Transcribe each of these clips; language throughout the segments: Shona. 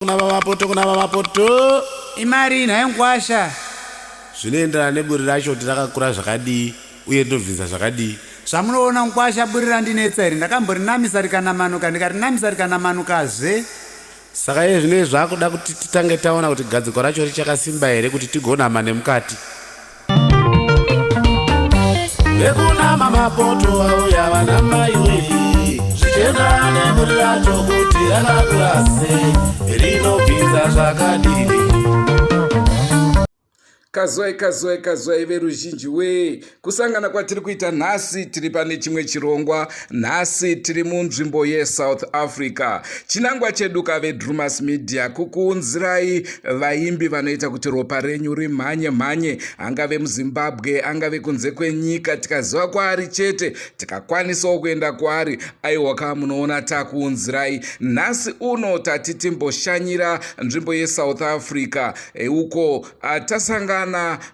Kunama mapoto, kunama mapoto. Imari nhai mukwasha? Zvinoenderana neburi racho kuti rakakura zvakadii uye rinobvinza zvakadii. Zvamunoona mukwasha buri randinetsa iri ndakamborinamisa rikanamanuka ndikarinamisa rikanamanukazve. Saka iye zvino zvakuda kuti titange taona kuti gadziko racho richakasimba here kuti tigonama nemukati. Vekunama mapoto vauya vana mai wee zvichienderana neburi racho kuti rakakura sei rinobvinza zvakadini. Kazwai kazwai kazwai veruzhinji wee kusangana kwatiri kuita nhasi tiri pane chimwe chirongwa nhasi tiri munzvimbo yesouth Africa chinangwa chedu kave Drumas Media kukuunzirai vaimbi vanoita kuti ropa renyu rimhanye mhanye angave muZimbabwe angave kunze kwenyika tikaziva kwaari chete tikakwanisawo kuenda kwaari aiwa ka munoona takuunzirai nhasi uno tati timboshanyira nzvimbo yeSouth Africa uko tasangana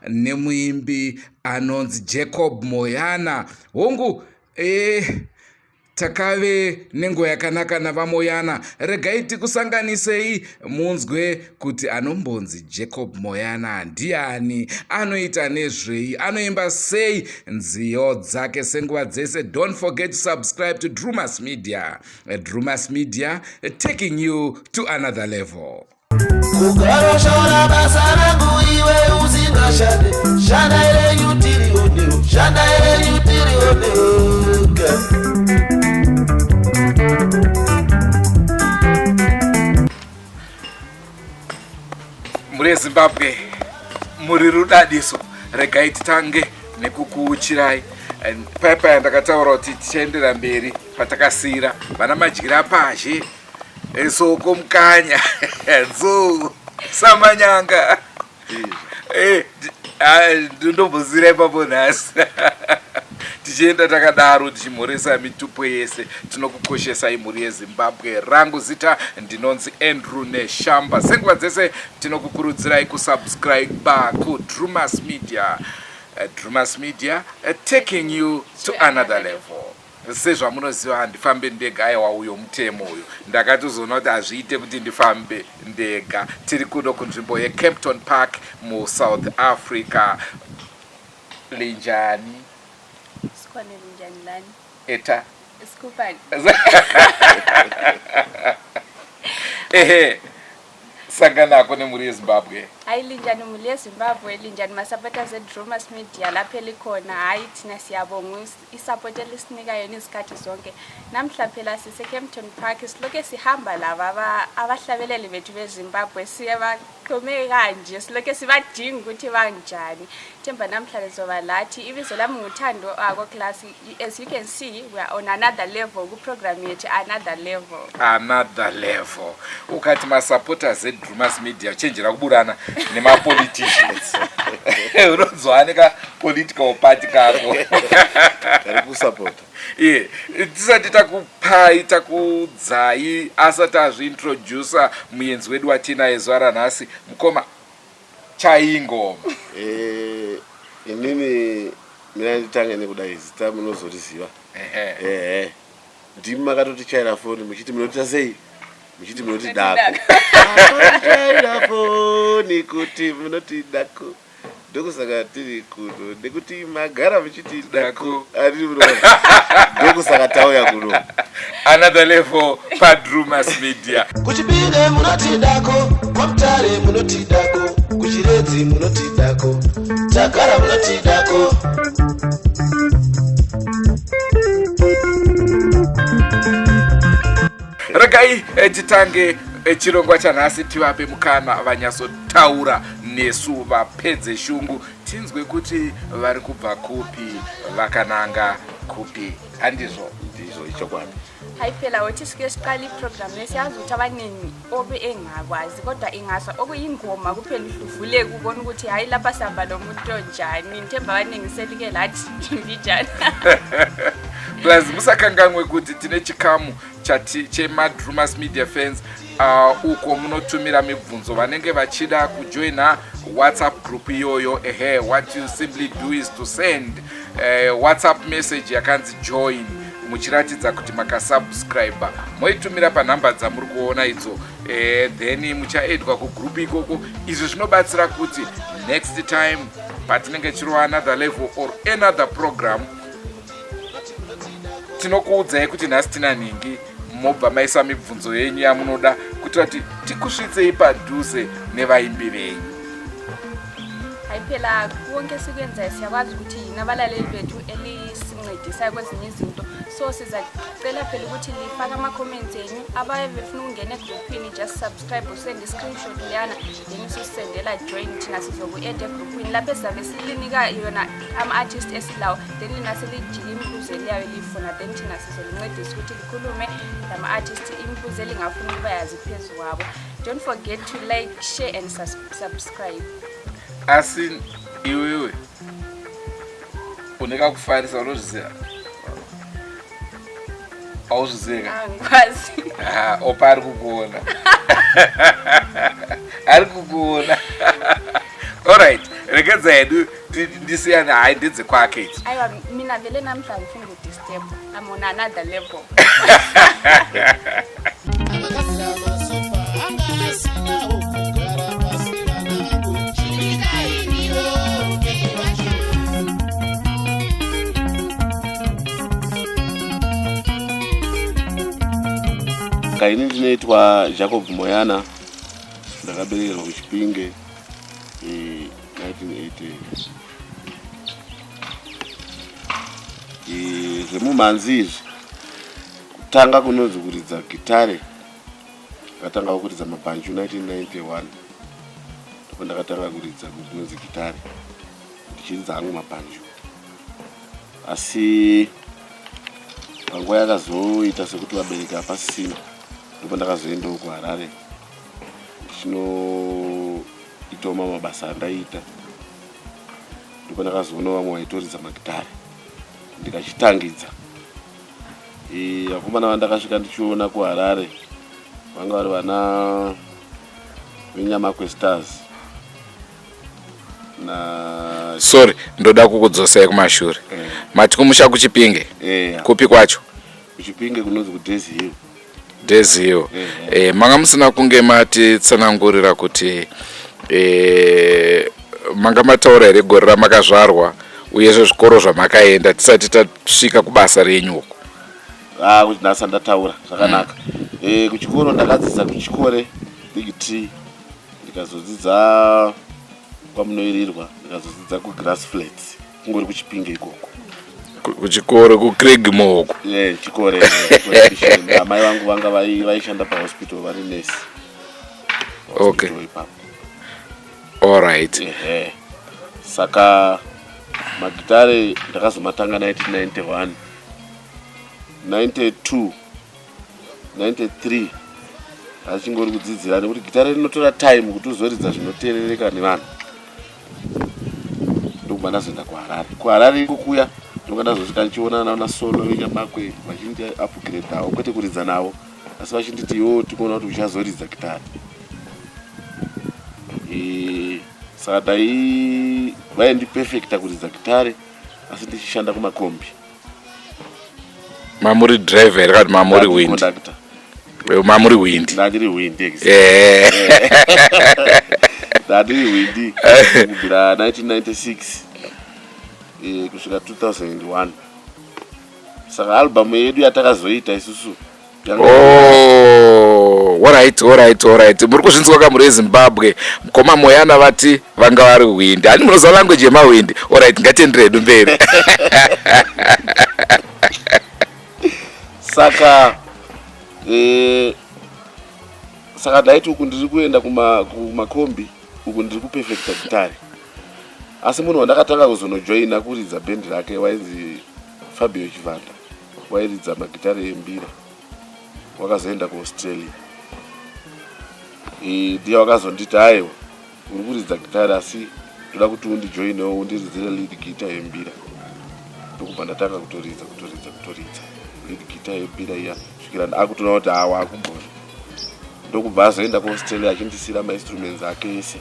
nemuimbi anonzi Jacob Moyana. Hongu, takave nenguva yakanaka navaMoyana. Regai tikusanganisei munzwe kuti anombonzi Jacob Moyana ndiani, anoita nezvei, anoimba sei nziyo dzake. Senguva dzese, don't forget to subscribe to Drumas Media. Drumas Media, taking you to another level. Kugara basa rangu iwe usingashande, shanda renyu tirionewo, shanda renyu tirionewo. Mhuri yeZimbabwe, muri rudadiso, regai titange nekukuuchirai. Paya paya ndakataura kuti tichaendera mberi patakasiyira vana madyira pazhe, soko mukanya nzou samanyanga. Ndombosiyira ipapo nhasi tichienda takadaro tichimhoresa mitupo yese. Tinokukoshesai mhuri yeZimbabwe. Rangu zita ndinonzi Andrew Neshamba. Senguva dzese tinokukurudzirai kusubscribe kuDrumas Media. Drumas Media, taking you to another level. Sezvamunoziva handifambe ndega, aiwa uyo mutemo uyo. Ndakatozoona kuti hazviite kuti ndifambe ndega. Tiri kuno kunzvimbo yeKempton Park muSouth Africa. Linjani? Sikhona, linjani lani? Eta. Sikupani. Ehe, sanganako nemhuri yeZimbabwe. Hayi, linjani mhuri yeZimbabwe, linjani masupporters eDrumas Media lapho elikhona. Hayi, thina siyabonga isupport elisinika yona izikhathi zonke. Namhla phela siseKempton Park, silokhe sihamba laba abahlabeleli bethu beZimbabwe, siyabaqhome kanje, silokhe sibadinga ukuthi banjani. Themba namhla lizoba lathi. Ibizo lami nguThando Ako Class. As you can see, we are on another level kuprogram yethu Another Level. Another Level. Ukati masupporters eDrumas Media, chenjera kuburana nemapoliticians. Unonzwa neka political party kako. Kari kusapota. Iye, tisati takupai takudzai, asati azviintrodusa muyenzi wedu watinaye zuva ranhasi, mukoma Chaingoma. Inini mina nditange nekudai, zita munozoriziva. Ehe. Ehe, ndimi makatotichaira foni muchiti munoita sei, muchiti munoti dako. Chaira foni kuti munoti dako, ndokusaka tiri kuno, nekuti magara muchiti dako. Ari munoona, ndokusaka tauya kuno. Another Level paDrumas Media. Kuchipinge munoti dako, kwaMutare munoti dako, kuChiredzi munoti dako, tagara munoti dako. Regai titange chirongwa chanhasi, tivape mukana vanyatsotaura nesu, vapedze shungu, tinzwe kuti vari kubva kupi, vakananga kupi. Handizvo? Ndizvo, ichokwadi. Hayi phela, wothi sike siqala iprogram le, siyazi ukuthi abaningi obe engakwazi, kodwa ingazwa okuyingoma kuphela uvuleke ubona ukuthi hayi, lapha sihamba lo muntu onjani. Ngithemba abaningi selike lathi mbijana. Plus musakanganwe kuti tine chikamu chati chemaDrumas Media fans, uko munotumira mibvunzo vanenge vachida kujoina WhatsApp group iyoyo. Ehe, what you simply do is to send WhatsApp message yakanzi "join". muchiratidza kuti makasubscribe moitumira panhamba dzamuri kuona idzo eh, then muchaedwa kugroup ikoko izvi zvinobatsira kuti next time patinenge chirova another level or another program tinokuudzai kuti nhasi tina nhingi mobva maisa mibvunzo yenyu yamunoda kuitira kuti tikusvitsei padhuze nevaimbi venyu hayi phela konke esikwenzayo siyakwazi ukuthi yini abalaleli bethu elisincedisayo kwezinye izinto so sizacela phela ukuthi lifake ama-comments enyu abaye befuna ukungena egruphini just subscribe usende i-screenshot leyana then ususendela join thina sizoku-add egruphini lapho esizabe silinika yona ama-artist esilawo then lina selijike imibuzo eliyayo liyifuna then thina sizolincedisa ukuthi likhulume lama-artist imibuzo elingafuna ukuba yazi phezu kwabo don't forget to like share and subscribe asi iwewe une kakufarisa unozviziva auzvizive ka angikwazi Ah, opa ari kukuona ari kukuona allright regedza hedu ndisiyane hayi ndedzekwake idzi aiwa mina vele namhla ngifuna ukudisturb i'm on another level Kaini ndinoitwa Jacob Moyana ndakaberekerwa kuChipinge 1980 eh, zvemumhanzi izvi kutanga kunonzi kuridza gitare ndakatanga kuridza mabhanju 1991 ndipo ndakatanga kuridza kunonzi gitare ndichiridza hangu mabhanju asi panguva yakazoita sekuti vabereki hapasisina ndipo ndakazoendawo kuharare ndichinoitawo mamwe mabasa andaiita ndipo ndakazoona vamwe vaitoridza magitare ndikachitangidza vakomana vandakasvika ndichiona kuharare vanga vari vana venyamakwe stars na sorry ndoda kukudzosai kumashure eh. mati kumusha kuchipinge eh, kupi kwacho kuchipinge kunonzi kudaisy hill daisy hill eh, eh, manga musina kunge matitsanangurira kuti eh, manga mataura here gore ramakazvarwa uyezve zvikoro zvamakaenda tisati tasvika kubasa renyu uko ah, kuti nhasi andataura zvakanaka mm. eh, kuchikoro ndakadzidza kuchikore big tree ndikazodzidza kwamunoirirwa ndikazodzidza kugrass flats kungori kuchipinge ikoko kuchikoro kucraigmore uko yeah, chikore amai vangu vanga vaishanda pahospital vari nurse okay ipapo alright ehe saka magitare ndakazomatanga 1991 92 93 achingori kudzidzira nekuti gitare rinotora time kuti uzoridza zvinoteerereka nevanhu ndokubva ndazoenda kuharare kuharare iko kuya ndonga ndazosvika ndichionana navana solo venyabakwe vachindi upgradeawo kwete kuridza navo asi vachinditi iwo tikuona kuti uchazoridza gitare e, saka dai vaindiperfecta kuridza gitare asi ndichishanda kumakombi mamuri driver here kana mamuri windi mamuri windi ndandiri windi ndandiri windi kubvira 1996 eh, kusvika 2001 saka album yedu yatakazoita isusu Oh, alright, alright, alright. Muri kuzvinzwa ka muri Zimbabwe. Mkoma Moyana vati vanga vari hwindi. Hani munoziva language yemahwindi. Alright, ngatiendere hedu mberi. Saka eh, saka ndaiti uku ndiri kuenda kumakombi uku ndiri kuperfecta gitare asi munhu wandakatanga kuzonojoina kuridza bhendi rake wainzi Fabio Chivanda wairidza magitare embira wakazoenda kuAustralia. Ndiye wakazonditi aiwa uri kuridza gitare asi ndoda kuti undijoinewo undiridzire lead guitar yembira. Ndokubva ndatanga kutoridza kutoridza kutoridza lead guitar yembira iya svikira akutoona kuti awa akugona. Ndokubva azoenda kuAustralia achindisiira mainstruments ake ese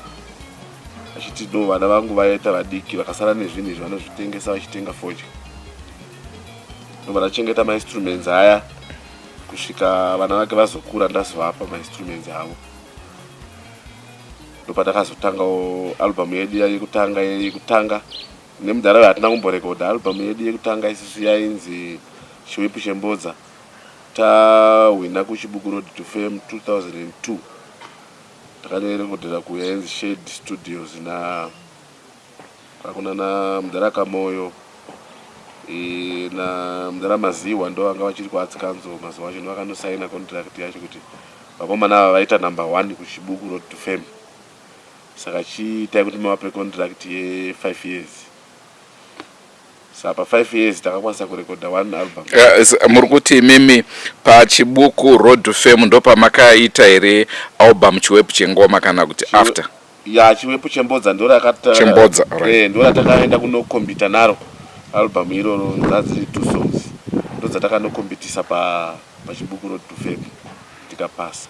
achiti no vana vangu vaita vadiki vakasara nezvinhu izvi vanozvitengesa vachitenga fodya. Ndobva ndachengeta mainstruments aya kusvika vana vake vazokura ndazovapa mainstruments avo. Ndopatakazotangawo album yedu yekutanga yekutanga nemudhara uyo hatina kumborekodha album yedu yekutanga isusu yainzi Chiwepu Chembodza tahwina kuChibuku Road to Fame 2002 takanoirekodhera kuyainzi Shade Studios na Kwakuna na mudhara Kamoyo e, na mudhara Maziwa ndo vanga vachiri kuArts Council mazuva acho ndovakanosaina contract yacho kuti vakomana ava vaita number one kuChibuku Road to Fame saka chiitai kuti muvape contract ye 5 years saka pa 5 years takakwanisa kurekodha one album. Muri kuti imimi paChibuku Road to Fame ndopamakaita here album Chiwepu Chengoma kana kuti after? Ya Chiwepu Chembodza ndorakata Chembodza, alright. Eh, ndoratakaenda kunokombita naro album iroro dzadziri two songs ndodzatakaноkombitisa pa paChibuku Road to Fame tikapasa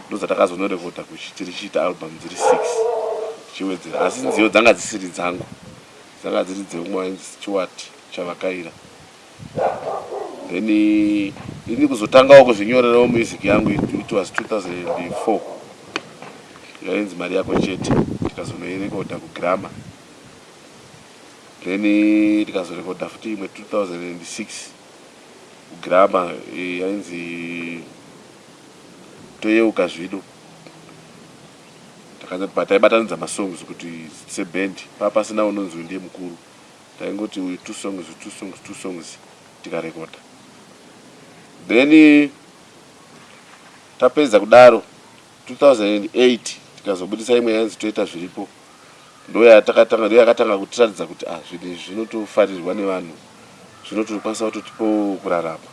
ndodzatakazonorekodha tirichiita album dziri 6 tichiwedzera asi nziyo dzanga dzisiri dzangu dzanga dziri dzeumwe wainzi Stuart Chavakaira then ini kuzotangawo kuzvinyorerawo music yangu it was 2004 yainzi Mari Yako Chete tikazonoirekodha kuGramma then tikazorekodha futi imwe 2006 kuGramma yainzi Toyeuka Zvido taibatanidza masongs kuti seband papasina unonzi uyu ndiye mukuru taingoti uyu two songs two songs two songs tikarekodha then tapedza kudaro 2008 tikazobudisa imwe yainzi Toita Zviripo ndoyatakatanga ndoyakatanga kutiratidza kuti ah zvinhu izvi zvinotofarirwa nevanhu zvinotokwanisa kutotipawo kurarama.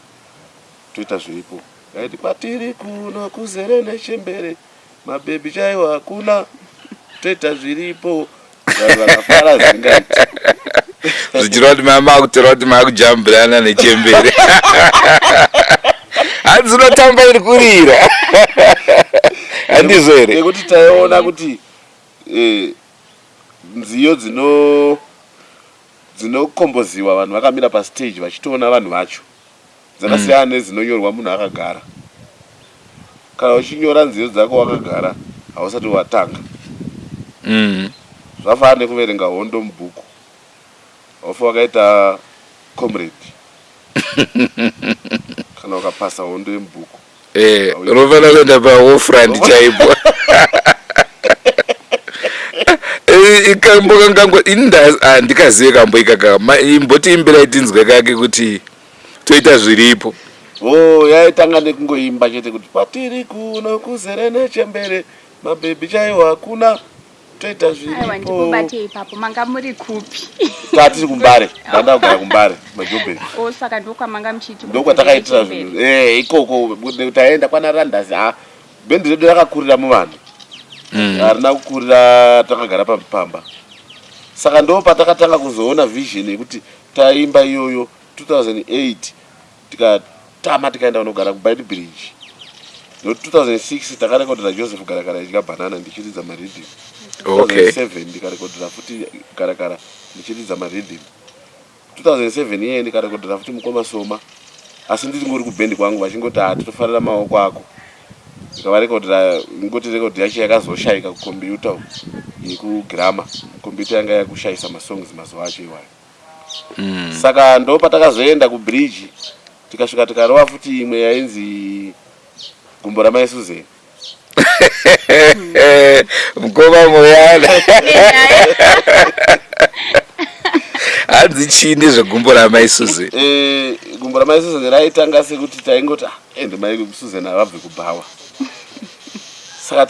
Toita Zviripo yaiti kwatiri kuno kuzere nechembere mabhebhi chaiwo hakuna toita zviripo vanhu vakafara zvingaiti. Zvichireva kuti mama akutora kuti makujambirana nechembere hanzi unotamba iri kurira handizvo here? Nekuti taiona kuti eh, nziyo dzino dzinokomboziwa vanhu vakamira pastage vachitoona vanhu vacho dzakasiyana nedzinonyorwa munhu akagara. Kana uchinyora nziyo dzako wakagara hausati watanga. Zvafanana nekuverenga hondo mubhuku. Haufe wakaita comrade kana ukapasa hondo yemubhuku. Eh, unofanira kuenda pa front chaipo. Eh, kambo kangango ini handikazive kambo ikaka imbotiimbirai tinzwe kake kuti Toita Zviripo. Oh, yaitanga nekungoimba chete kuti kwatiri kuno kuzere nechembere mabhebhi chaiwo hakuna toita Aiwa zviripo. ndikubate ipapo manga muri kupi? Tatiri kuMbare, ndanda kugara kuMbare, kumaJobek. Oh saka ndokwamanga muchiti Ndokwatakaitira zvinhu. Eh, ikoko nekuti taenda kwana Randers ha bhendi redu rakakurira muvanhu. Harina kukurira takagara pamba. Saka ndo patakatanga kuzoona vision yekuti taimba iyoyo 2008 tikatama tikaenda kunogara kuBeitbridge. No 2006 takarekodera Joseph Garakara idya banana ndichiridza mariddim. Okay. 2007 ndikarekodera futi Garakara ndichiridza mariddim. 2007 iye ndikarekodera futi mukoma Soma asi ndiri ngori kubhendi kwangu vachingoti ha tinofarira maoko ako ndikavarekodera ngoti rekodhi yacho yakazoshaika kukombiyuta yekugirama kombiyuta yanga yakushayisa masongs mazuva acho iwayo Saka ndopatakazoenda kubridge tikasvika tikarova futi imwe yainzi Gumbo raMai Susan. Mukoma Moyana. Hanzi chii ndezvegumbo ramai Susan? Eh, gumbo ramai Susan raitanga sekuti taingoti ah, ende mai Susan havabve kubhawa. Saka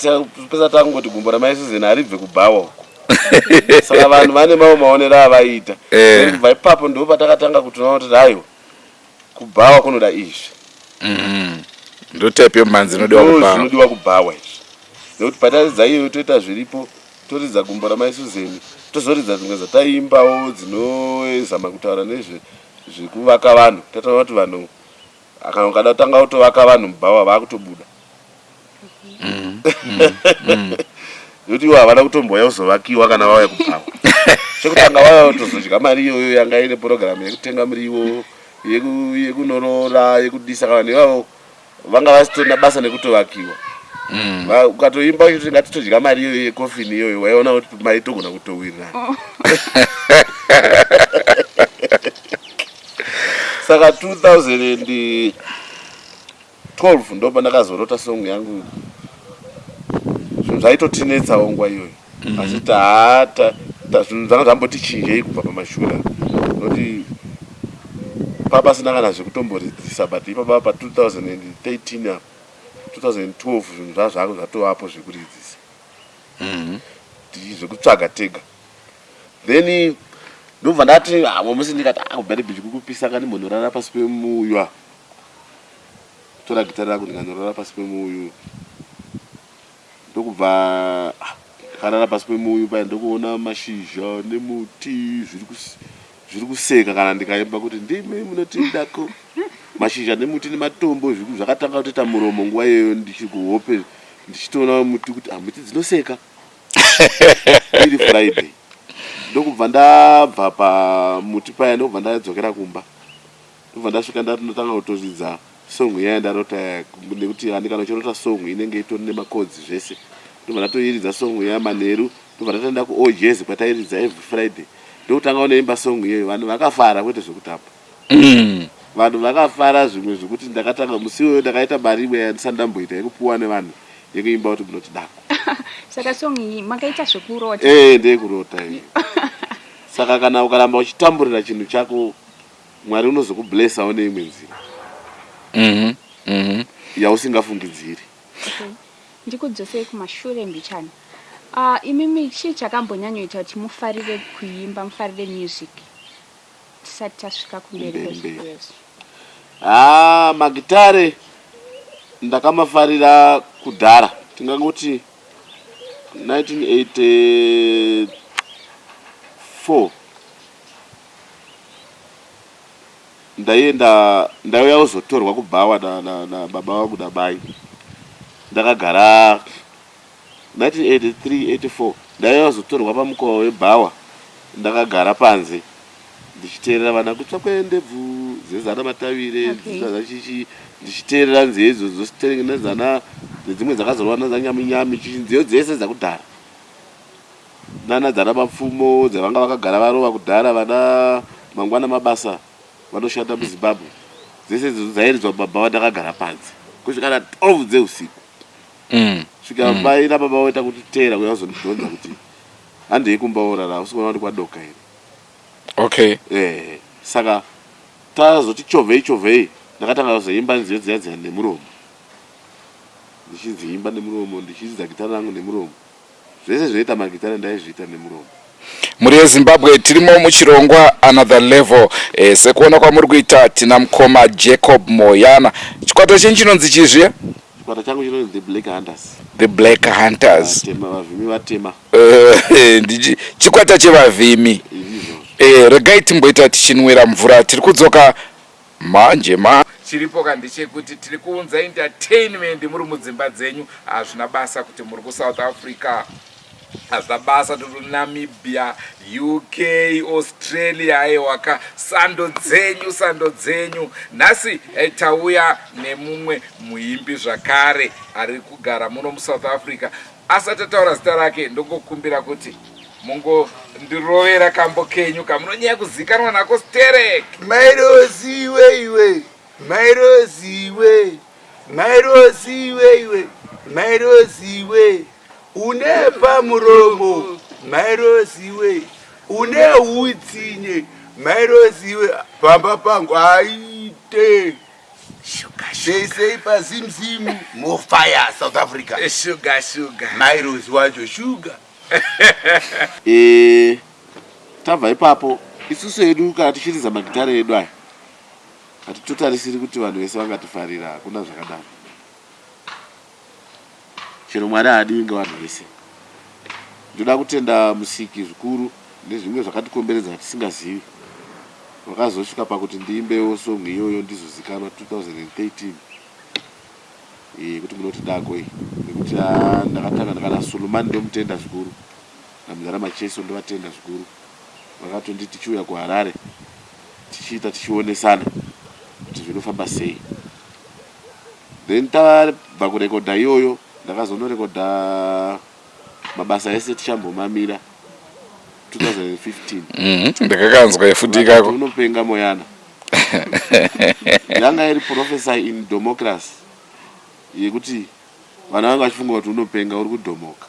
pesa tangoti gumbo ramai Susan haribve kubhawa uko. Saka vanhu vane mamwe maonero avaiita. Eh. Kubva ipapo ndipo patakatanga kutoona kuti aiwa kubhawa kunoda izvi. Ndo type yemhanzi inodiwa Ndo kubhawa. zvinodiwa kubhawa izvi. Nekuti pataridza iyoyo toita zviripo, toridza gumbo ramai Susan, tozoridza dzimwe dzataimbawo dzinozama kutaura nezve zvekuvaka vanhu. Tataona kuti vanhu kana ukada kutanga kutovaka vanhu mubhawa vakutobuda. Nekuti ivo havana kutombouya kuzovakiwa kana vauya kubhawa. Chekutanga vauya kutozodya mari iyoyo yanga ine purogiramu yekutenga muriwo. Yekunoroora, yekudisa, kana vanhu ivavo vanga vasitorina basa nekutovakiwa. Ukatoimba uchiti ngatitodya mari iyoyo yekofini iyoyo, waiona kuti maitogona kutowirirana. Saka 2012 ndo pandakazorota song yangu. Zvinhu zvaitotinetsawo nguva iyoyo, asi taata zvinhu zvanga zvamboti chinjei kubva pamashure, noti papasina kana zvekutomboridzisa. But ipapa pa 2013 apa, 2012, zvinhu zvazvako zvatovapo zvekuridzisa, zvekutsvaga tega. Then ndobva ndati havo musi ndikati, ah, kuBeitbridge kukupisa kani, mbonorara pasi pemuuyu apa. Tora gitari rako, ndikanorara pasi pemuuyu. Ndokubva, ah, ndakarara pasi pemuuyu paya, ndokuona mashizha nemuti zviri kuseka kana ndikaimba kuti ndimi munotidako. Mashizha nemuti nematombo zvakatanga kutoita muromo nguva iyoyo. Ndichiri kuhope, ndichitoona muti kuti, ah, miti dzinoseka. Iri Friday, ndokubva ndabva pamuti paya, ndokubva ndadzokera kumba. Ndobva ndasvika, ndatotanga kutoridza song iya yandarota iya, nekuti handi kana uchirota song inenge itori nemakodzi zvese. Ndobva ndatoiridza song iya manheru. Ndobva ndatoenda kuOjez kwatairidza every Friday, ndokutanga unoimba song iyoyo. Vanhu vakafara kwete zvekutamba. Vanhu vakafara zvimwe zvekuti ndakatanga musi iwoyo, ndakaita mari imwe yandisati ndamboita yekupiwa nevanhu, yekuimba kuti munoti dako. Saka song iyi makaita zvekurota? Ee, ndeyekurota iyo. Saka kana ukaramba uchitamburira chinhu chako, Mwari unozokublessawo neimwe nzira yausingafungidziri. Okay. Ndikudzosei kumashure mbichana. Uh, imimi chii chakambonyanyoita kuti mufarire kuimba, mufarire music, tisati tasvika kumberi? Kumberi, mberi. Kwezvo. Ha, magitare ndakamafarira kudhara, tingangoti 1984. Ndaienda, ndaiuya kuzotorwa kubhawa nababa vangu namai. Ndakagara 1983, 84, ndaiuya kuzotorwa pamukova webhawa, ndakagara panze ndichiteerera vana kutsva kwendebvu dzezana matavire. Chichi ndichiteerera nziyo idzodzo nedzana nedzimwe dzakazorwa nadzanyamunyami, chichi, nziyo dzese dzakudhara nana dzana mapfumo dzavanga vakagara varova kudhara, vana mangwana mabasa vanoshanda muZimbabwe. Dzese idzodzo dzairidzwa mumabhawa, ndakagara panze kusvika na 12 dzeusiku. Svika mai nababa voita kutiteera kuya kuzondidhonza kuti handei kumba worara, usikuona kuti kwadoka here? Eh, saka tazoti chovhei chovhei, ndakatanga kuzoimba nziyo dziya dziya nemuromo, ndichidziimba nemuromo, ndichiridza gitara rangu nemuromo. Zvese zvinoita magitare ndaizviita nemuromo. Mhuri yeZimbabwe, tirimo muchirongwa Another Level. Sekuona kwamuri kuita, tina mukoma Jacob Moyana. Chikwata chenyu chinonzi chii zviya? Chikwata changu chinonzi The Black Hunters. The Black Hunters. Vatema, vavhimi vatema. Chikwata chevavhimi. Izvozvo. Regai timboita tichinwira mvura, tiri kudzoka manje ma chiripo ka ndechekuti tiri kuunza entertainment muri mudzimba dzenyu. Hazvina basa kuti muri kuSouth Africa, hazvina basa tiri Namibia, UK, Australia. Aiwaka, sando dzenyu, sando dzenyu. Nhasi tauya nemumwe muimbi zvakare ari kugara muno muSouth Africa. Asati ataura zita rake, ndongokumbira kuti mungondirovera kambo kenyu kamunonyanya kuzikanwa nako sterek. Mairozi iwe iwe, Mairozi iwe, Mairozi iwe iwe, Mairozi iwe, une pamuromo, Mairozi iwe, une utsinye, Mairozi iwe, pamba pangu haite. Sei sei pazimzimu mofire South Africa. Sugar sugar. Mairozi wacho sugar. Eh, tabva ipapo, isusu hedu kana tichiridza magitare edu aya, hatitotarisiri kuti vanhu vese vangatifarira. Hakuna zvakadaro. Chero Mwari haadiwi ngevanhu vese. Ndoda kutenda Musiki zvikuru nezvimwe zvakatikomberedza zvatisingazivi, vakazosvika pakuti ndiimbewo song iyoyo ndizozikanwa 2013 yekuti munoti dako iyi, nekuti haa, ndakatanga ndakana Sulumani, ndomutenda zvikuru, namudhara Macheso, ndovatenda zvikuru. Vakatonditi tichiuya kuHarare tichiita tichionesana. Zvinofamba sei? Then tabva kurekodha iyoyo, ndakazonorekodha mabasa ese tichambomamira 2015. Ndakakanzwa futi ikako. Unopenga Moyana. Yanga iri prophesy in democracy yekuti vana vanga vachifunga kuti unopenga uri kudhomoka.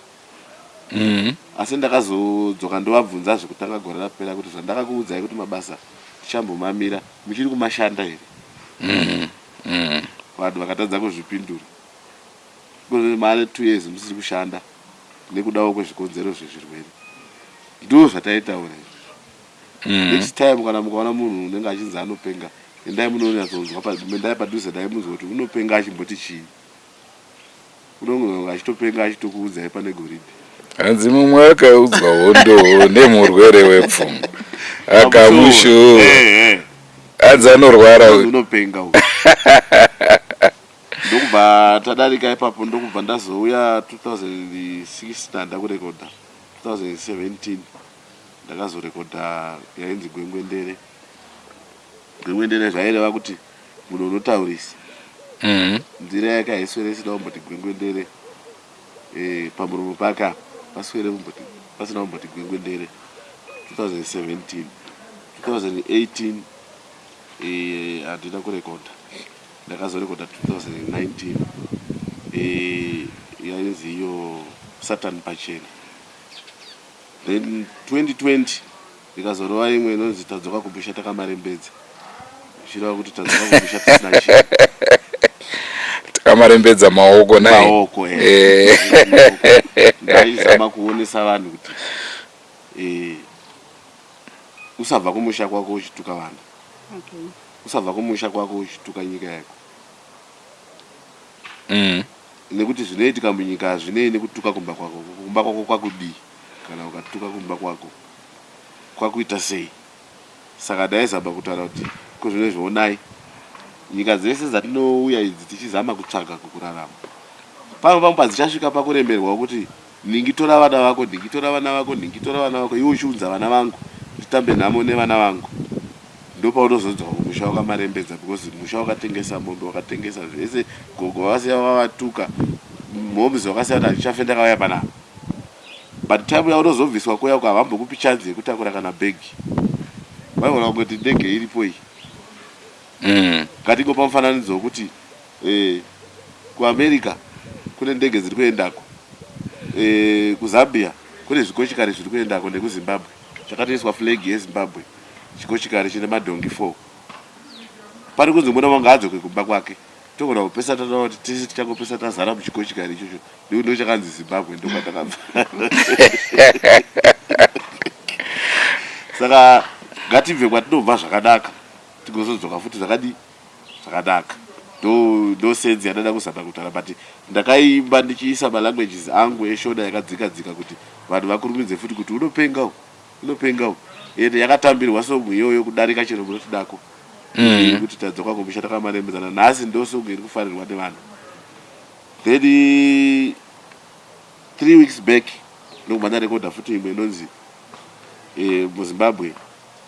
Asi ndakazodzoka ndovabvunza zvekutanga gore rapera kuti zvandakakuudzai kuti mabasa tichambomamira muchiri kumashanda here? Vanhu vakatadza kuzvipindura. Kune mane 2 years musiri kushanda nekudawo kwezvikonzero zvezvirwere. Ndoo zvataitaura izvi. Next time kana mukaona munhu unenge achinzi anopenga endai munonyatsonzwa endai padhuze naye munzwe kuti unopenga achimboti chii. Unonge achitopenga achitokuudzai pane goridhe. Hanzi mumwe akaudzwa hondo nemurwere wepfungwa akamushuwa hanzi anorwara uyu. Unopenga uyu. Ndokubva tadarika ipapo ndokubva ndazouya 2006 ndakurekodha 2017 ndakazorekodha yainzi Gwengwendere. Gwengwendere zvaireva kuti munhu unotaurisa. Nzira yake haiswere isina kumboti gwengwendere eh, pamuromo pake apa paswere kumboti pasina kumboti gwengwendere 2017 2018 eh, handina kurekodha ndakazorekodha 2019 eh, yainzi iyo Satan pachena then 2020 Ndikazorova imwe inonzi tadzoka kumusha takamarembedza zvichireva kuti tadzoka kumusha tisina chinhu. Takamarembedza maoko nai. Maoko eh. eh. Ndaizama kuonesa vanhu kuti eh, usabva kumusha kwako uchituka vana. Okay. Usabva kumusha kwako uchituka nyika yako. Nekuti zvinoitika munyika hazvinei nekutuka kumba kwako. Kumba kwako kwakudii? Kana ukatuka kumba kwako kwakuita sei? Saka ndaizama kutaura kuti ko zvinezvi honai nyika dzese dzatinouya idzi tichizama kutsvaga kukurarama pamwe pamwe padzichasvika pakuremerwa kuti nhingi tora vana vako nhingi tora vana vako nhingi tora vana vako iwe uchiunza vana vangu nditambe nhamo nevana vangu ndopaunozonzwa musha wakamarembedza because musha wakatengesa mombe wakatengesa zvese gogo vakasiya vavatuka mhoms vakasiya kuti handichafe ndakauya panapa But time yaunozobviswa kuya uko havambokupi chance yekutakura kana bag. Vaigona kungoti ndege iripo iyi. Ngatingopa mufananidzo wekuti eh, kuAmerica kune ndege dziri kuendako. Eh, kuZambia kune zvikochikari zviri kuendako nekuZimbabwe. Chakatoiswa flag yeZimbabwe. Chikochikari chine madhongi 4. Pari kunzi mwana wangu ngaadzoke kumba kwake. Togona kupesa tataura kuti tese tichangopesa tazara muchikochikari ichocho nekuti ndochakanzi Zimbabwe ndokwatakabva. Saka ngatibve kwatinobva zvakanaka tigozodzoka futi zvakadii zvakanaka. Ndo ndo sense yandada kuzama kutaura but ndakaimba ndichiisa malanguages angu eshona yakadzika dzika kuti vanhu vakurumidze futi kuti unopenga uyu unopenga uyu ende yakatambirwa song iyoyo kudarika chero munoti dako kuti tadzoka kumusha takamarembedzana nhasi ndo song iri kufarirwa nevanhu then 3 weeks back ndokubva ndarekodha futi imwe inonzi eh, muZimbabwe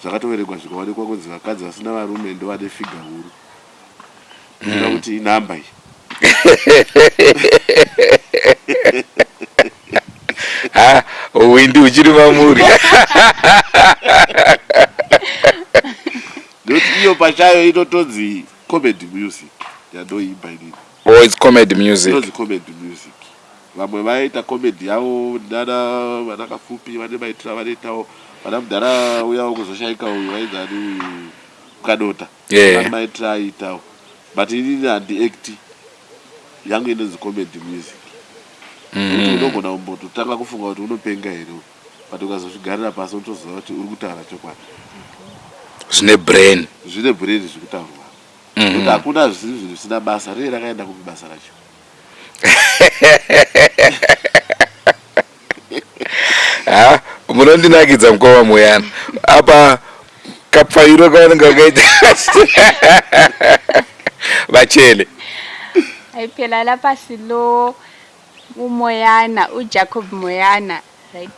zvakatoverengwa zvikaonekwa kunzi vakadzi vasina varume ndovane figa huru mm. kuti inhamba iyi Ha, windi uchiri mamuri. Nekuti iyo pachayo inotonzi comedy music yandoimba inini. Oh, it's comedy music. Inonzi comedy music. Vamwe vaita comedy yavo nana vana Kapfupi vane maitiro avanoitawo vana mudhara uya wekuzoshaika uyu vainzi ani uyu Kadota. Yeah. Vane maitiro aiitawo. But inini handi acti yangu inonzi comedy music. Nekuti unogona kumbototanga kufunga kuti unopenga here uyu but ukazozvigarira pasi unotoziva kuti uri kutaura chokwadi. Zvine brain. Zvine brain zviri kutaurwa. Nekuti hakuna zvisiri zvinhu zvisina basa rinenge rakaenda kupi basa racho. Ha, munondinakidza mukoma Moyana. Apa kapfairo kavanenge vakaita vachele. Hayi phela lapha silo uMoyana, uJacob Moyana, right?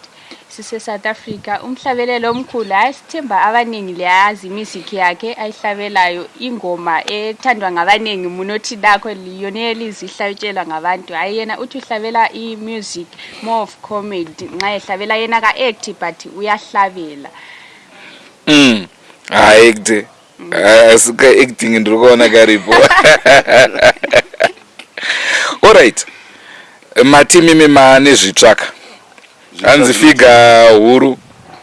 Sise-South Africa. Umhlabeleli omkhulu, hhayi sithemba abaningi liyayazi imusic yakhe ayihlabelayo, ingoma ethandwa ngabaningi munothi lakho yona yelizwi ihlatshelwa ngabantu. Hhayi yena uthi uhlabela i-music more of comedy, nxa ehlabela yena ka-act but uyahlabela. Haaekte asi kaacting ndiri kuona karipo. Alright, mati mimi maane zvitsvaka hanzi figa huru.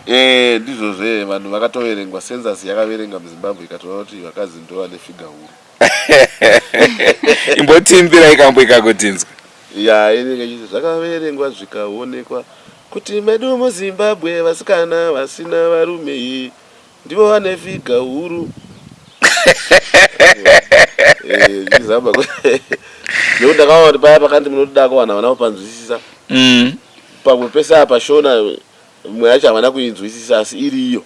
Eh, ndizvo zve vanhu vakatoverengwa, census yakaverenga muZimbabwe ikatoona kuti vakadzi ndo vane figa huru. Imbotiimbirai kambo ikako tinzwe. Ya, inenge ichiti zvakaverengwa zvikaonekwa kuti medu muZimbabwe vasikana vasina varume ndivo vane figa huru. Eh, ndichizama nekuti ndakaona kuti paya pakanzi munotidako vanhu havana kupanzwisisa. Pamwe pese apa Shona mwe yacho havana kuinzwisisa asi iriyo.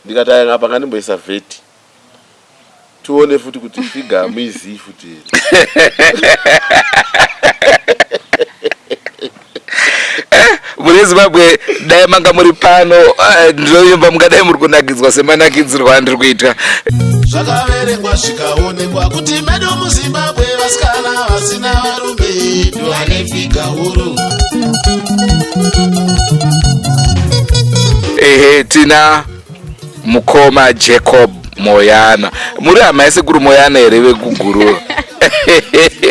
Ndikati aya apa ngandimboisa vheti tione futi kuti figa hamuizii futi here. Mune Zimbabwe dai manga muri pano, ndinoimba mungadai muri kunakidzwa semanakidzirwo andiri kuita. Zvakaverengwa zvikaonekwa kuti medu muZimbabwe vasikana vasina varume ndovane figa huru. Ehe, tina mukoma Jacob Moyana. Muri hama yasekuru Moyana here vekugurura?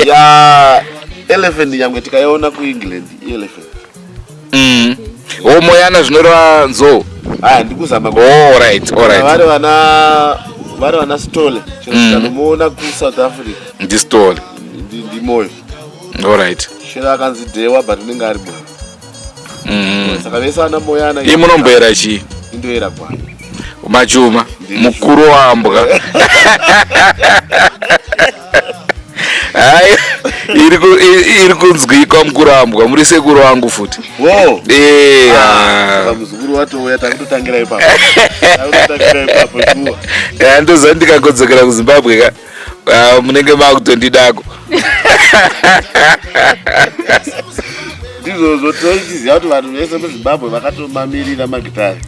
Ya, elephant nyangwe tikaiona kuEngland ielephant. O Moyana zvinoreva nzou. Aya ndikuzama. All right, all right. Vari vana Stole chero tikanomuona kuSouth Africa. NdiStole. Ndimoyo. All right. Chero akanzi Dhewa but unenge ari Moyo. Saka vese vana Moyana. Ii munomboera chii? Indoera gwai. Machuma mukuru wambwa. Hai, iri kunzwikwa mukuru wambwa, muri sekuru wangu futi. Wo. Eh, ah. Saka muzukuru watouya, takutotangira ipapo, takutotangira ipapo shuwa. Ya, ndoziva ndikagodzokera kuZimbabwe ka, ah, munenge makutondidako. Ndizvozvo, toichiziva kuti vanhu vese muZimbabwe vakatomamirira magitari.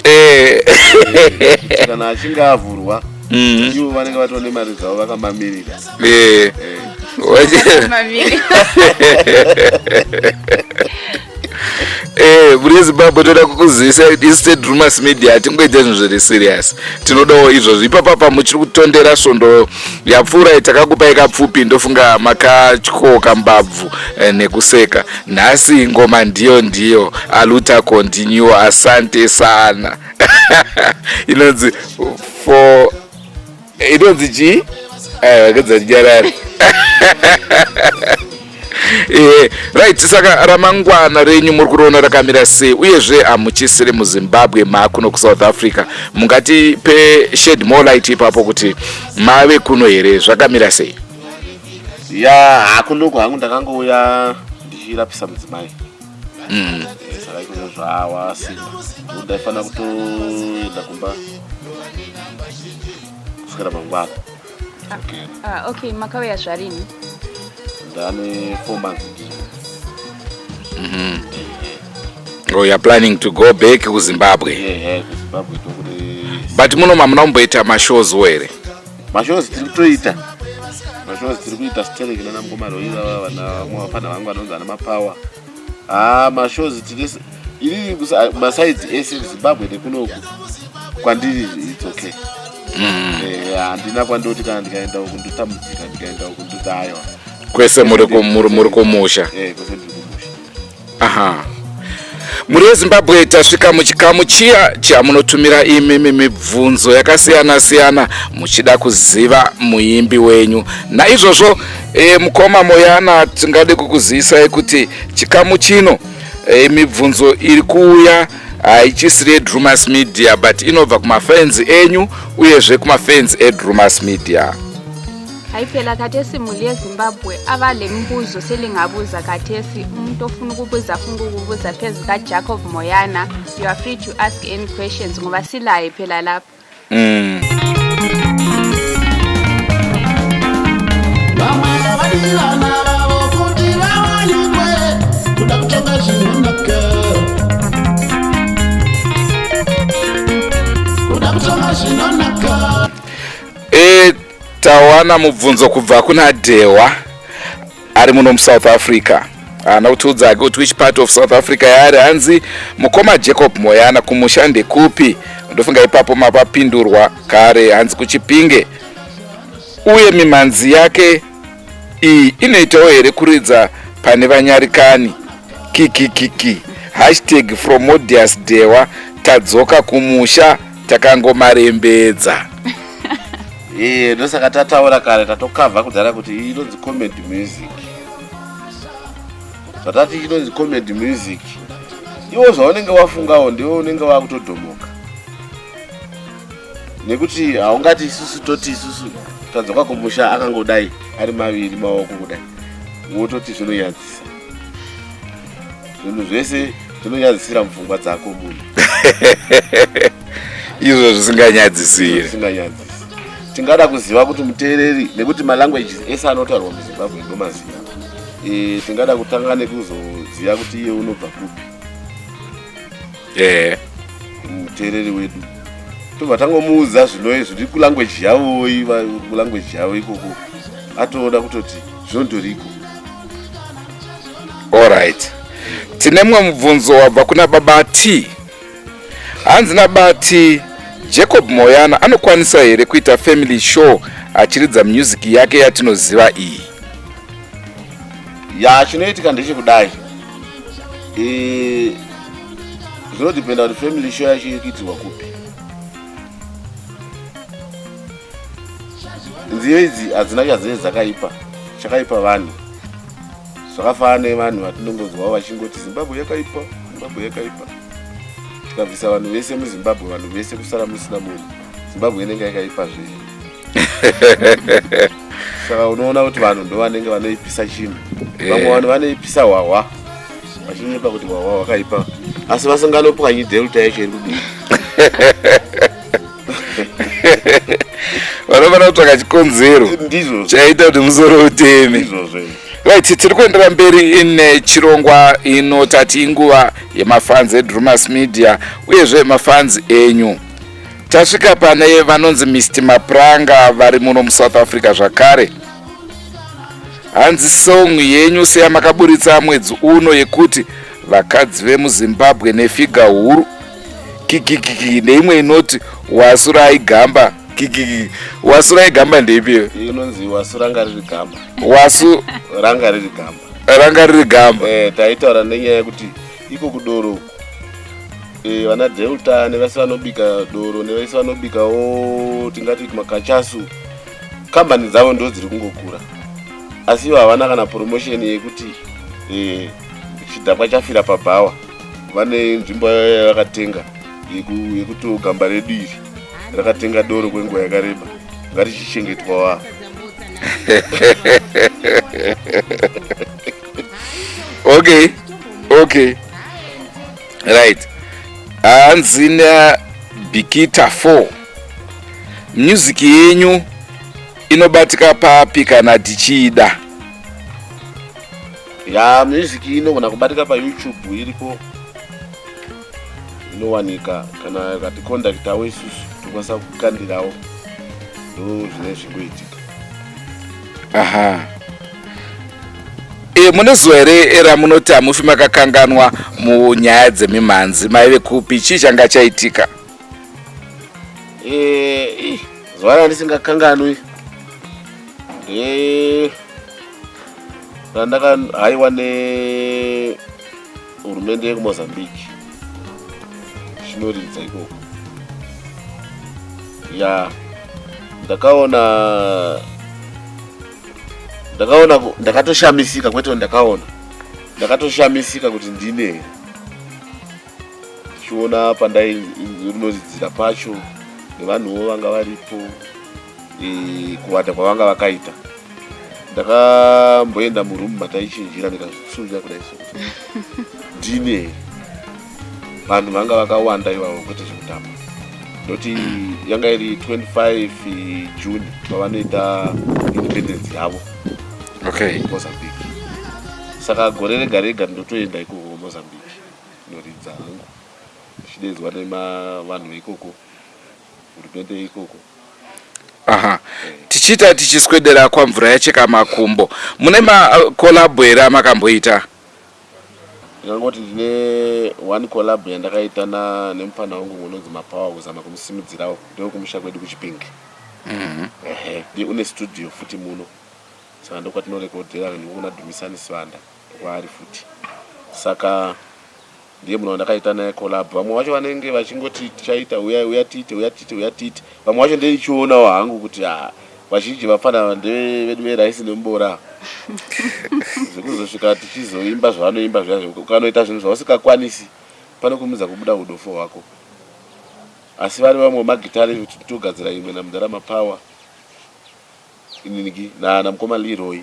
Kana achinge avhurwa, ivo vanenge vatone mari dzavo vakamamirira. Maviri. Muri Zimbabwe toda kukuzivisa isu seDrumas Media hatingoita zvinhu zviri serious, tinodawo izvozvo. Ipapapa muchiri kutondera svondo yapfuura takakupai kapfupi, ndofunga makatyoka mbabvu nekuseka. Nhasi ngoma ndiyo ndiyo aluta continue. Asante sana. Inonzi for inonzi chii? Aiwa, kedza tinyarare. Right, saka ramangwana renyu muri kuriona rakamira sei? Uyezve hamuchisiri muZimbabwe, maakuno kuSouth Africa. Mungatipe shed more light ipapo kuti mave kuno here, zvakamira sei? Ya, hakunoku hangu ndakangouya ndichirapisa mudzimai. Saka ikozo zvawasimba ndokuti ndaifanira kutoenda kumba kuswera mangwana. Ah, okay, makauya zvarini? Ndane 4 months ndiri. Oh, you are planning to go back kuZimbabwe? Ehe, kuZimbabwe tokuti. But muno mamuna kumboita mashows wo here? Mashows tiri kutoita, mashows tiri kuita sterek nana mukoma Roira, vana vamwe vafana vangu vanonzi ana Mapower. Ha, mashows tine inini masides ese, Zimbabwe nekunoku kwandiri it's okay. Handina kwandoti kana ndikaenda uku ndotambudzika, ndikaenda uku ndoti aiwa. Kwese muri kumusha. Eh, kwese ndiri kumusha. Aha, muri yeZimbabwe tasvika muchikamu chiya chamunotumira imimi mibvunzo yakasiyana siyana muchida kuziva muimbi wenyu. Naizvozvo mukoma Moyana, tingade kukuzivisai kuti chikamu chino mibvunzo iri kuuya haichisiri yeDrumas Media but inobva kumafans enyu uyezve kumafans eDrumas Media. Hayi phela khathesi muli yeZimbabwe abalemibuzo selingabuza khathesi. Umuntu ofuna ukubuza, afuna ukubuza phezu kaJacob Moyana, you are free to ask any questions ngoba silaye phela lapha. Vamwe havadi vana vavo kuti vawanikwe kuda kutonga zvinonaka. Tawana mubvunzo kubva kuna Dhewa ari muno muSouth Africa. Haana kutiudza hake kuti which part of South Africa yaari. Hanzi mukoma Jacob Moyana kumusha ndekupi? Ndofunga ipapo mapapindurwa kare. Hanzi kuChipinge. Uye mimhanzi yake iyi inoitawo here kuridza pane vanyarikani? Kikikiki. Hashtag from Modius Dhewa tadzoka kumusha takangomarembedza. Iye ndosaka tataura kare tatokavha kudhara kuti iyi inonzi comedy music. Zvatati inonzi comedy music, iwo zvaunenge wafungawo ndiwo unenge wakutodhomoka, nekuti haungati isusu toti isusu tadzoka kumusha akangodai ari maviri maoko kudai wototi zvinonyadzisa. Zvinhu zvese zvinonyadzisira mupfungwa dzako munhu. Izvo zvisinganyadzisiri. Zvisinganyadzisi. Tingada kuziva kuti muteereri, nekuti malanguages ese anotaurwa muZimbabwe ndomaziva. Tingada kutanga nekuzoziva kuti iye unobva kupi. Muteereri wedu tobva tangomuudza zvino zviri kulanguage yavo, kulanguage yavo ikoko, atoona kutoti zvinondoriko. Alright, tine mumwe mubvunzo wabva kuna baba T. Hanzi nabati Jacob Moyana anokwanisa here kuita family show achiridza music yake yatinoziva iyi? Ya, chinoitika ndechekudai, zvinodhipenda kuti family show yacho iri kuitirwa kupi. Nziyo idzi hadzina chadzinenge dzakaipa, chakaipa vanhu. Zvakafanana nevanhu vatinongonzwawo vachingoti Zimbabwe yakaipa, Zimbabwe yakaipa. Tikabvisa vanhu vese muZimbabwe, vanhu vese kusara musina munhu, Zimbabwe inenge yakaipa zve. Saka unoona kuti vanhu ndo vanenge vanoipisa chinhu. Vamwe vanhu vanoipisa hwahwa vachinyepa kuti hwahwa hwakaipa, asi vasinganopwanyi delta yacho iri kudii. Vanofanira kutsvaka chikonzero ndizvo chaita kuti musoro uteme. Ndizvozvo. Right, tiri kuendera mberi ine chirongwa ino, tati inguva yemafanzi eDrumas Media uyezve mafanzi enyu. Tasvika pane vanonzi Mr Mapranga vari muno muSouth Africa zvakare. Hanzi song yenyu seyamakaburitsa mwedzi uno yekuti vakadzi vemuZimbabwe nefiga huru kikikiki, neimwe inoti wasurai gamba kikiki. Wasurai gamba ndeipiyo? Inonzi wasu ranga riri gamba. Wasu ranga riri gamba. Ranga riri gamba. Taitaura nenyaya yekuti iko kudoro uku, vana Delta nevese vanobika doro nevese vanobikawo tingati makachasu, kambani dzavo ndo dziri kungokura, asi ivo havana kana promotion yekuti chidhakwa chafira pabhawa. Vane nzvimbo yavakatenga yekuti gamba redu iri rakatenga doro kwenguva yakareba, ngatichichengetwa wa. Okay, okay, right. Hanzi na Bikita 4, music yenyu inobatika papi kana tichiida? Ya, music inogona kubatika paYouTube, iripo, inowanika. Kana katikontakitawo isusu tokwanisa kukandirawo, ndo zvine zvingoitika. Aha. Mune zuva here ramunoti hamufi makakanganwa munyaya dzemimhanzi? Maive kupi? Chii changa chaitika? Zuva randisingakanganwi randakahaiwa nehurumende yekuMozambique chinoridza ikoko. Ya, ndakaona ndakatoshamisika, kwete ndakaona, ndakatoshamisika kuti ndine here, ndichiona pandai rinoridzira pacho nevanhuwo vanga varipo, kuwanda kwavanga vakaita. Ndakamboenda murumu mataichinjira ndikazvitsunya kudai so ndine here, vanhu vanga vakawanda ivavo, kwete zvekutamba. Ndoti yanga iri 25 June pavanoita independence yavo. Mozambique. Saka gore rega rega ndinotoenda ikoko Mozambique noridza hangu, ndichidedzwa nevanhu veikoko, hurumende ikoko. Aha. Tichiita tichiswedera kwamvura yacheka makumbo. Mune makolabho here amakamboita? Ndingangoti ndine one collab yandakaita na nemupfana wangu unonzi Mapower kuzama kumusimudzirawo ndewekumusha kwedu kuChipinge. Ehe, ndiye une studio futi muno. Saka ndokwatinorekodhera ndiko kuna Dumisani Sibanda kwaari futi. Saka ndiye munhu wandakaita naye collab. Vamwe vacho vanenge vachingoti tichaita uya uya tiite uya tiite uya tiite. Vamwe vacho ndeichionawo hangu kuti ah vazhinji vapfana ava ndevedu veraisi nemubora zvekuzosvika tichizoimba zvavanoimba zviya zve ukanoita zvinhu zvausikakwanisi panokumidza kubuda udofo hwako asi vari vamwe vemagitare togadzira imwe namudhara mapower Ininiki na namukoma Leroy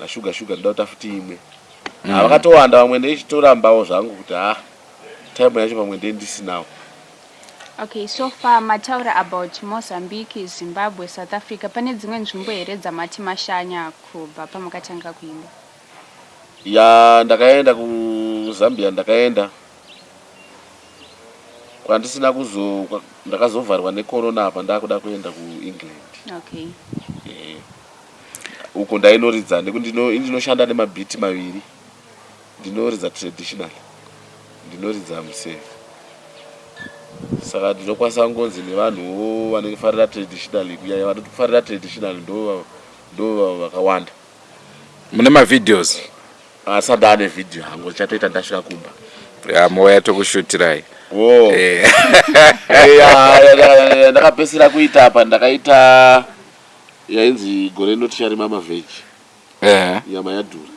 na Sugar Sugar ndoda kuita futi imwe. Ah vakatowanda vamwe ndeichitorambawo zvangu kuti ah time yacho pamwe ndee ndisinawo. Okay, so far mataura about Mozambique, Zimbabwe, South Africa. Pane dzimwe nzvimbo here dzamati mashanya kubva pamakatanga kuimba? Ya ndakaenda kuZambia ndakaenda kwandisina kuzo ndakazovharwa necorona apa ndakuda kuenda kuEngland. Okay. Eh, uko ndainoridza nekuti ndinoshanda nemabhiti maviri ndinoridza traditional ndinoridza museve saka ndinokwanisa kungonzi nevanhuwo vanofarira traditional kunyanya vanofarira traditional ndo ndo vakawanda. Mune mavideos? Asati ndaane video hangu ndichatoita ndasvika kumba. Ya mouya tokushutirai. Oh. Eh. Eh, ndakapesera kuita apa ndakaita yainzi gore rino ticharima mavheji. Eh. Nyama yadhura.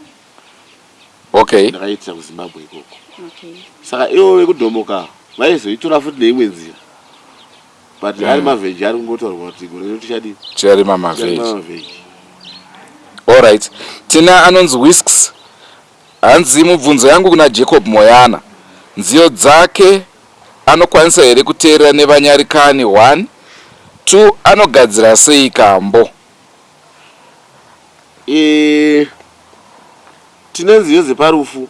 Okay. Ndakaitira kuZimbabwe ikoko. Okay. Saka ivo vekudhomoka vaizoitora futi neimwe nzira. But mm. ari mavheji ari kungotaurwa kuti gore rino tichadii? Ticharima mavheji. Mavheji. All right. Tina anonzi Whisks. Hanzi mubvunzo yangu kuna Jacob Moyana. Nziyo dzake anokwanisa here kuteerera nevanyarikani 1 2 anogadzira sei kambo? E, tine nziyo dzeparufu.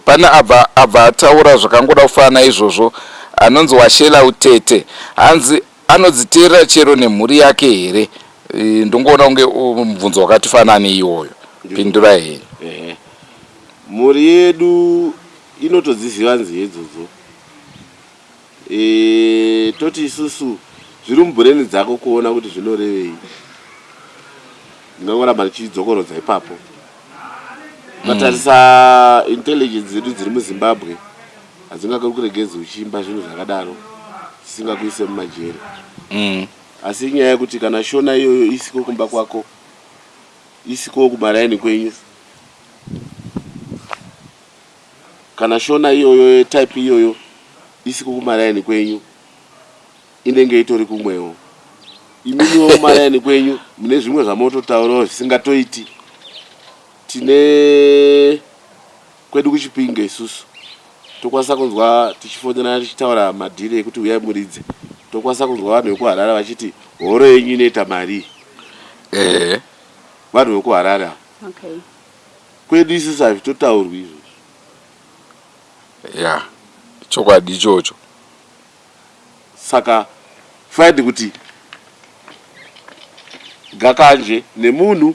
Pane abva abva ataura zvakangoda kufanana izvozvo anonzi Washela Utete hanzi anodziteerera chero nemhuri yake here? Ndongoona kunge mubvunzo wakati fanane iwoyo. Pindurai henyu. Ehe. Mhuri yedu inotodziziva nziyo idzodzo. E, toti isusu zviri mubhureni dzako kuona kuti zvinorevei. Ndingangoramba ndichidzokorodza ipapo. Ukatarisa mm. intelligence dzedu dziri muZimbabwe hadzingakuregedzi uchiimba zvinhu zvakadaro dzisingakuise mumajeri. Mm. Asi inyaya yekuti kana shona iyoyo isiko kumba kwako isiko kumaraini kwenyu kana shona iyoyo type iyoyo isiko kumaraini kwenyu inenge itori kumwewo imimiwo kumaraini kwenyu mune zvimwe zvamototaurawo zvisingatoiti tine kwedu kuchipinge isusu tokwanisa kunzwa tichifonerana tichitaura madhiri ekuti uyai muridze tokwanisa kunzwa vanhu vekuharare vachiti horo yenyu inoita marii ehe vanhu vekuharare ava Okay. Kwedu isusu hazvitotaurwi izvozvo. Ya chokwadi ichocho. Saka find kuti gakanje nemunhu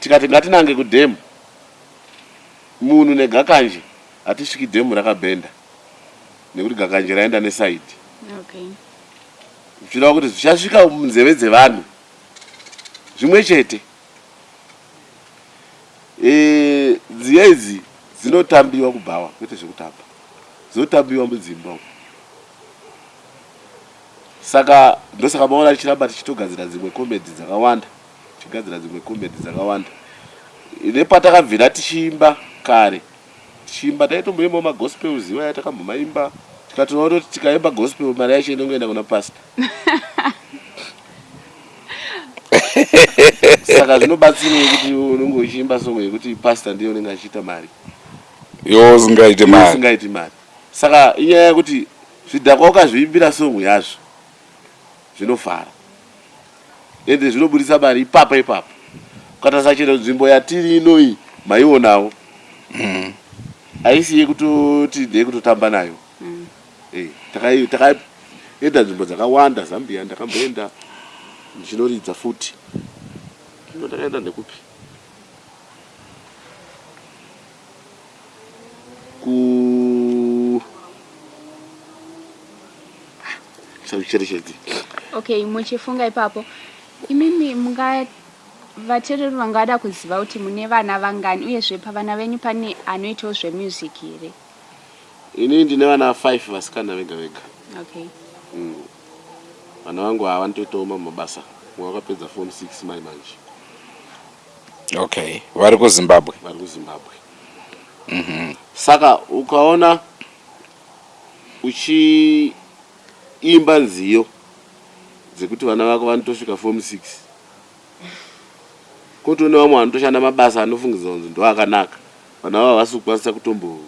tikati ngatinange kudhemu munhu negakanje hatisviki dhemu rakabhenda nekuti gakanje raenda nesaidi Okay. zvichireva kuti zvichasvika munzeve dzevanhu zvimwe chete E, nziyo idzi dzinotambiwa kubhawa kwete zvekutamba dzinotambiwa mudzimba umu saka ndosaka maona tichiramba tichitogadzira dzimwe comedy dzakawanda tichigadzira dzimwe comedy dzakawanda nepatakabvira tichiimba kare tichiimba taitomboimbawo magospel ziva ya takambomaimba tikatoona kuti tikaimba gospel mari yacho inongoenda kuna pastor saka zvinobatsirei kuti unenge uchiimba song yekuti pastor ndiye unenge achiita mari iwe usingaiti mari usingaiti mari saka inyaya yekuti zvidhakwa ukazviimbira song yazvo zvinovhara ende zvinobudisa mari ipapa ipapa ukatarisa chero nzvimbo yatiri inoyi maionawo mm. haisi yekutoti ndeyekutotamba nayo mm. Eh, takaenda nzvimbo dzakawanda Zambia ndakamboenda. ndichinoridza futi ino ndakaenda nekupi ku sacherechedzi okay muchifunga ipapo imimi munga vateereri vangada kuziva kuti mune vana vangani uyezve pavana venyu pane anoitawo zvemusic here Ini ndine vana 5 vasikana vega vega. Okay. Vana vangu ava vanotoitawo mamwe mabasa. Mumwe wakapedza form 6 mai manje. Okay. Vari kuZimbabwe. Vari kuZimbabwe. Saka ukaona uchiimba nziyo dzekuti vana vako vanotosvika form 6 kotone vamwe vanotoshanda mabasa anofungidzwa kunzi ndoakanaka vana vavo havasi kukwanisa kutombo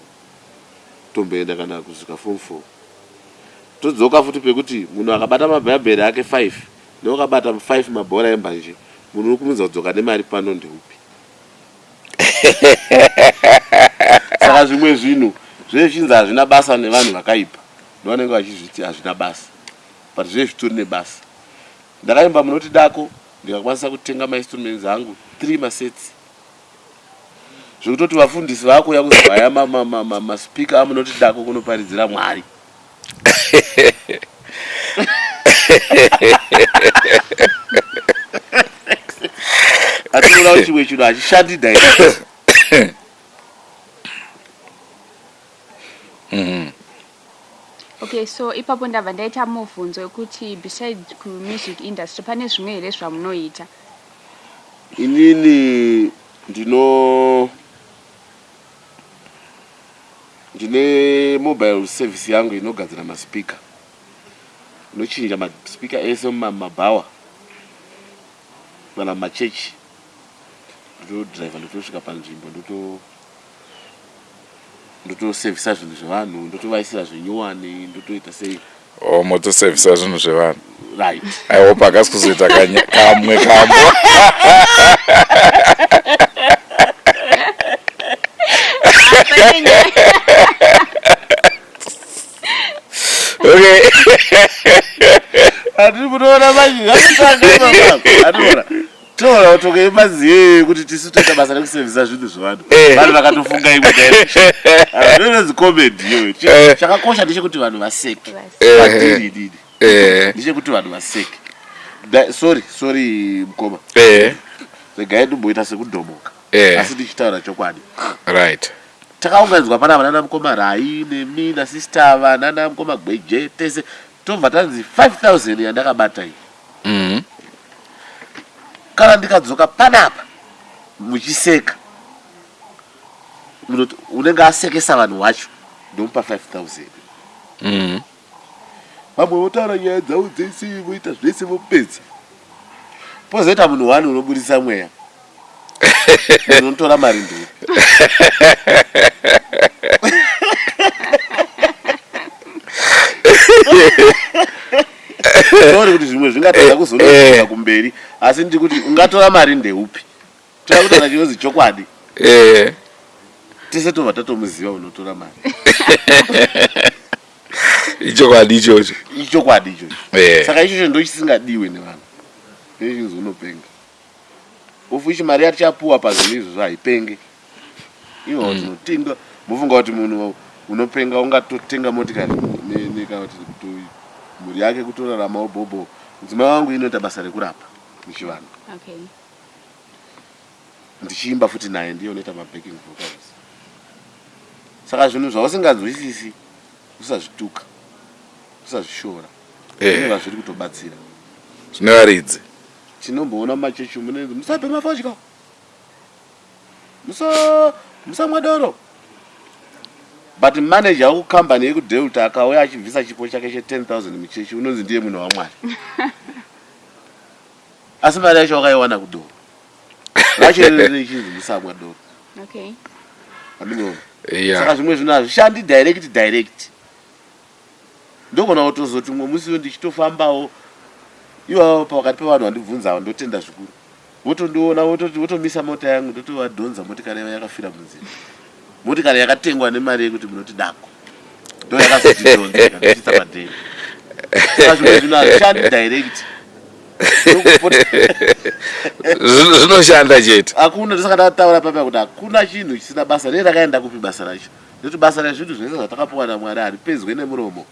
tomboenda kana kusvika form 4 todzoka futi pekuti munhu akabata mabhabheri ake 5 newakabata 5 mabhora embanje munhu uri kumunza kudzoka nemari pano ndeupi saka zvimwe zvinhu zvezvichinzi hazvina basa nevanhu vakaipa ndovanenge vachizviti hazvina basa but zve zvitori nebasa ndakaimba munoti dako ndikakwanisa kutenga mainstruments angu 3 masets zvekutoti vafundisi vakuuya kuzovaya maspika amunoti dako kunoparidzira mwari atinoona kuti chimwe chinhu hachishandi direct Okay, so ipapo ndabva ndaita mubvunzo wekuti beside kumusic industry pane zvimwe here zvamunoita? Inini ndino ndine mobile service yangu inogadzira maspeaker inochinja maspeaker ese mumabhawa kana mumachechi ndotodriver ndotosvika panzvimbo ndoto ndotosevhisa zvinhu zvevanhu ndotovaisira zvinyuwani ndotoita sei oh motosevhisa zvinhu zvevanhu right i hope hakasi kuzoita kamwe kambo okay hatiri kutoona manje hatinoona Toona kutoka maziyo kuti tisu toita basa rekusevhisa zvinhu zvevanhu. Eh. Vanhu vakatofunga imwe direction. Ah, Inonzi comedy iyoyo. Eh. Chakakosha ndechekuti vanhu vaseke. Eh. Patiri inini. Eh. Ndechekuti vanhu vaseke. Sorry, sorry mukoma. Eh. Regai ndimboita sekudhomoka. Eh. Asi ndichitaura chokwadi. Right. Takaunganidzwa panapa nana mukoma Rai nemi nasister ava nana mukoma Gweje tese tobva tanzi 5000 yandakabata iyi. Kana ndikadzoka panapa muchiseka munoti unenge asekesa vanhu wacho ndomupa 5000 vamwe votaura nyaya dzavo dzese voita zvese vopedza pozoita munhu one unoburitsa mweya munhu unotora mari nduru sorry kuti zvimwe zvingatadza kuzonoitika eh. kumberi asi ndiri kuti ungatora mari ndeupi toda kutaura chinonzi chokwadi eh. tese tobva tatomuziva unotora mari ichokwadi ichocho ichokwadi ichocho eh. saka ichocho ndochisingadiwe nevanhu ndechinzi unopenga of which mari yatichapuwa pazvinhu izvozvo haipenge ivo mm. tinotenga mofunga kuti munhu unopenga ungatotenga motikari kana kuti mhuri yake kutoraramawo bhobho mudzimai wangu inoita basa rekurapa muchivanhu okay. ndichiimba futi naye ndiye unoita mabacking vocals saka zvinhu zvausinganzwisisi usazvituka usazvishora eh. zviri kutobatsira zvine varidzi Tinomboona mumachechi umu munonzi musabhema fodya, musa musamwa doro. But manager wekukambani yekuDelta akauya achibvisa chipo chake che 10000 muchechi unonzi ndiye munhu waMwari. Asi mari yacho wakaiwana kudoro. Racho richinzi musamwa doro. Okay. Andinoona. Yeah. Saka zvimwe zvinhu hazvishandi direct direct. Ndogona kutozoti mumwe musi ndichitofambawo ivavo pakati pevanhu vandibvunza ava ndotenda zvikuru votondiona votomisa mota yangu ndotovadhonza motikari yava yakafira munzira motikari yakatengwa nemari yekuti munoti dako ndo yakazotidhonza ikandisvitsa padheni saka zvimwe zvinhu hazvishandi direct. Zvinoshanda chete. Hakuna, ndosaka ndataura papa kuti hakuna chinhu chisina basa. Rei rakaenda kupi basa racho? Nekuti basa rezvinhu zvese zvatakapiwa naMwari haripedzwe nemuromo.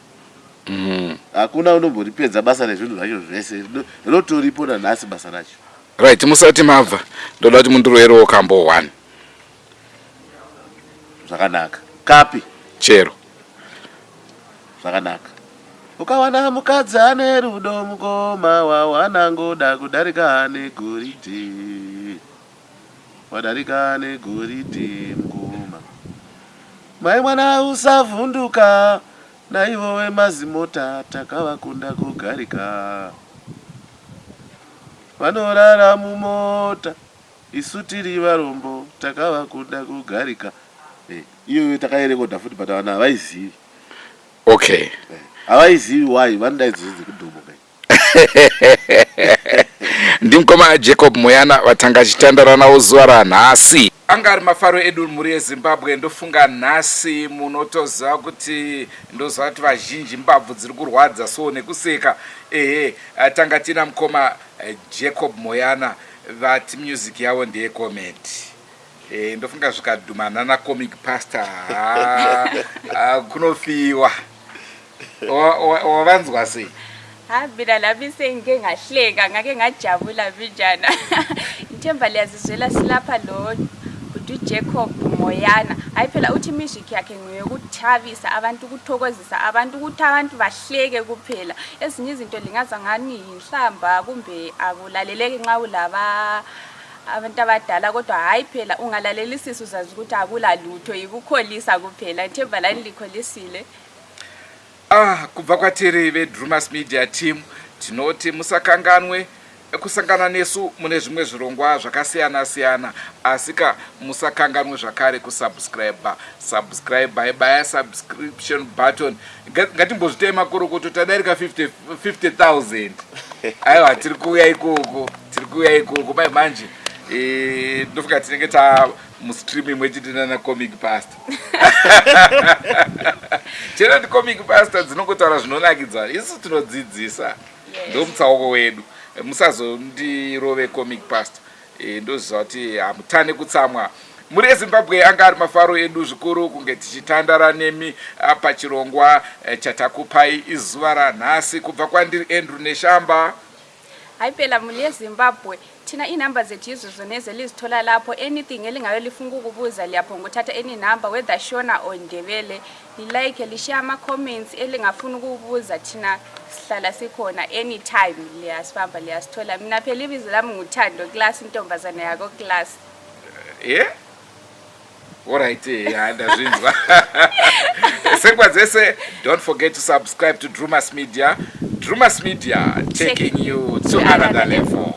Hakuna unomboripedza basa rezvinhu zvacho zvese, rinotoripo nanhasi basa racho. Right, musati mabva ndoda kuti mundiroyerewo kambo one. Zvakanaka. Kapi? Chero. Zvakanaka. Ukawana mukadzi ane rudo mukoma wawana ngoda kudarika ane goridhe. Wadarika ane goridhe mukoma. Mai mwana usavhunduka naivo vemazimota takavakunda kugarika. Vanorara mumota isu tiri varombo takavakunda kugarika. Eh, iyoyo takairekodha futi but vanhu havaizivi. Okay. Eh, havaizivi why vanoda idzodzo dzekudhomoka. Ndimukoma Jacob Moyana vatanga chitandara nawo zuva ranhasi. Anga ari mafaro edu mhuri yeZimbabwe, ndofunga nhasi munotoziva kuti ndoziva kuti vazhinji mbabvu dziri kurwadza so nekuseka. Ehe, tanga tina mukoma Jacob Moyana vati music yavo ndeye comedy. E, ndofunga zvikadhuma nana comic pastor haa kunofiwa. Wavanzwa sei? Ha mina lami sengike ngahleka ngake ngajabula mbijana. Ithemba liyazizwela silapha lo bhuti Jacob Moyana. Hayi phela uthi music yakhe ngeyokuthabisa abantu, ukuthokozisa abantu, ukuthi abantu bahleke kuphela. Ezinye izinto lingaza ngani yinhlamba kumbe akulaleleki nxa ulaba abantu abadala, kodwa hayi phela ungalalelisisa uzazi ukuthi akula lutho, yikukholisa kuphela. Ithemba lani likholisile. Ah, kubva kwatiri veDrumas Media Team tinoti musakanganwe kusangana nesu mune zvimwe zvirongwa zvakasiyana-siyana, asi ka musakanganwe zvakare kusubscribe. Subscribe, baya subscription button. Ngatimbozvitei makorokoto, tadarika 50 50,000. Aiwa, tiri kuuya ikoko, tiri kuuya ikoko mai manje. Eh, ndofunga tinenge ta mustream imwe chete nana comic pastor. Chero ndi comic pastor dzinongotaura zvinonakidza, isu tinodzidzisa. Ndomutsauko wedu. Musazondirove comic pastor. E, ndoziva kuti hamutane kutsamwa. Mhuri yeZimbabwe, anga ari mafaro edu zvikuru kunge tichitandara nemi pachirongwa chatakupai izuva ranhasi. Kubva kwandiri Andrew Neshamba. Hayi phela mhuri yeZimbabwe, thina inumber zethu yizo zonezi elizithola lapho. Anything elingabe lifuna ukukubuza liyaphonguthatha any number, whether Shona or Ndebele, lilike, lishiya ama-comments elingafuna ukubuza, thina sihlala sikhona anytime, liyasibamba, liyasithola. Mina phela ibizo lami nguThando Class, intombazana yako Class. Yeah? Alright, yeah, ndazvinzwa. Senguva dzese, don't forget to subscribe to Drumas Media. Drumas Media, taking you to another level.